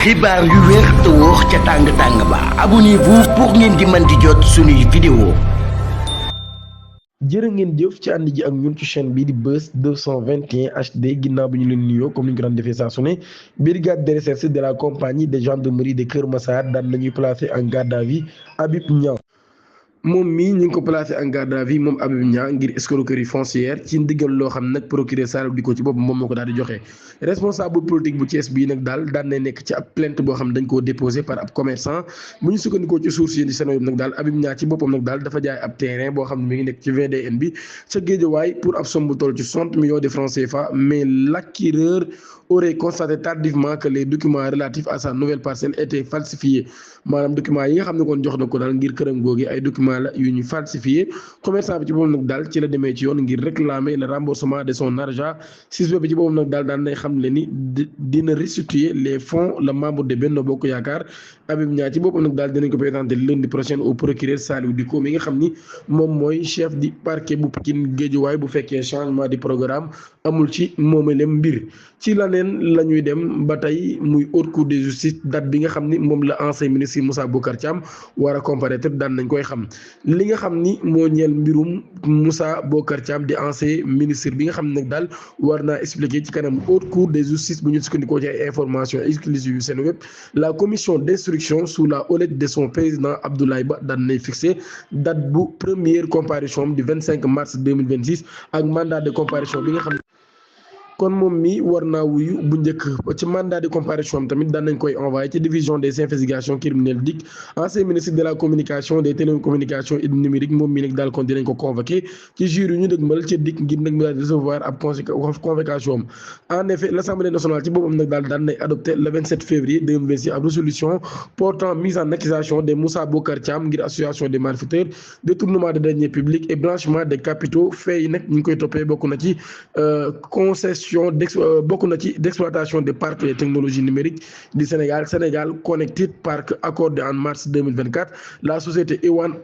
xibaar yu wér te wóor ca tàng ba abonnez-vous pour ngeen di mën di jot suñuy vidéo. jërë ngeen jëf ci ànd ji ak ñun ci chaîne bi di Buzz 221 HD ginnaaw bi ñu leen nuyoo comme ni ñu ko daan defee saa su ne brigade de recherche de la compagnie de gendarmerie de Kër Massar daan nañuy placé en garde à vue Habib Niang. moom mii ñu ngi ko placé en garde à vue moom Habib Niang ngir escroquerie foncière ci ndigal loo xam nag procureur Salif Dicko ci bopp moom moo ko daal di joxe responsable politique bu Thiès bii nag daal daan na nekk ci ab plainte boo xam dañ koo déposé par ab commerçant bu ñu sukkandikoo ci source yi di Seneweb nag daal Habib Niang ci boppam nag daal dafa jaay ab terrain boo xam ne mi ngi nekk ci VDN bi ca Guédiawaye pour ab somme bu toll ci 60 millions de francs CFA mais l'acquéreur aurait constaté tardivement que les documents relatifs à sa nouvelle parcelle étaient falsifiés maanaam documents yi nga xam ne kon jox na ko daal ngir këram googi ay documents la yu ñu falsifié commerçant bi ci boobu nag daal ci la demee ci yoon ngir réclamer le remboursement de son argent suspect bi ci boobu nag daal daan nay xam le ni dina restituer les fonds le membre de Benno Bokk Yaakaar Habib Niang ci boppam nag daal dinañ ko présenter lundi prochain au procureur Salif Dicko mi nga xam ni moom mooy chef du parquet bu Pikine Guédiawaye bu fekkee changement du programme amul ci moomalem mbir ci laneen la ñuy dem ba tey muy haute cour de justice date bi nga xam ni moom la ancien ministre Moussa Bocar Thiam war a comparaître daan nañ koy xam li nga xam ni moo ñeel mbirum Moussa Bocar Thiam di ancien ministre bi nga xam ne nag daal war naa expliquer ci kanam haute cour de justice bu ñu sukkandikoo ci ay information exclusive yu Seneweb la commission d'instruction sous la houlette de son président Abdoulaye Ba daan nay fixé date bu première comparution du 25 mars 2026 ak mandat de comparution bi nga xam kon moom mi war naa wuyu bu njëkk ci mandat de comparution am tamit daan nañ koy envoyé ci division des investigations criminelles DIC ancien ministre de la communication des télécommunications et du numérique moom mi nag daal kon dinañ ko convoqué ci jour yu ñu dëgmal ci DIC ngir nag mu daal recevoir ab convocation am en effet l'Assemblée nationale ci boppam nag daal daan nay adopté le 27 février 2026 ab résolution portant mise en accusation de Moussa Bocar Thiam ngir association des malfaiteurs détournement de deniers publics et blanchiment de capitaux fait yi nag ñu ngi koy toppee bokk na ci concession bokk na ci d'exploitation des parcs et technologies numériques du Sénégal Connected Park accordé en mars 2024 la société Ewan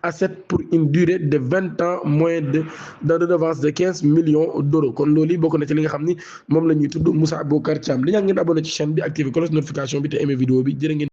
Asset pour une durée de 20 ans moyen de redevance de 15 millions d'euros kon loolu bokk na ci li nga xam ni moom la ñuy tudd Moussa Bocar Thiam li nga ngeen abonné ci chaîne bi activé cloche notification bi te aimé vidéo bi jërë ngeen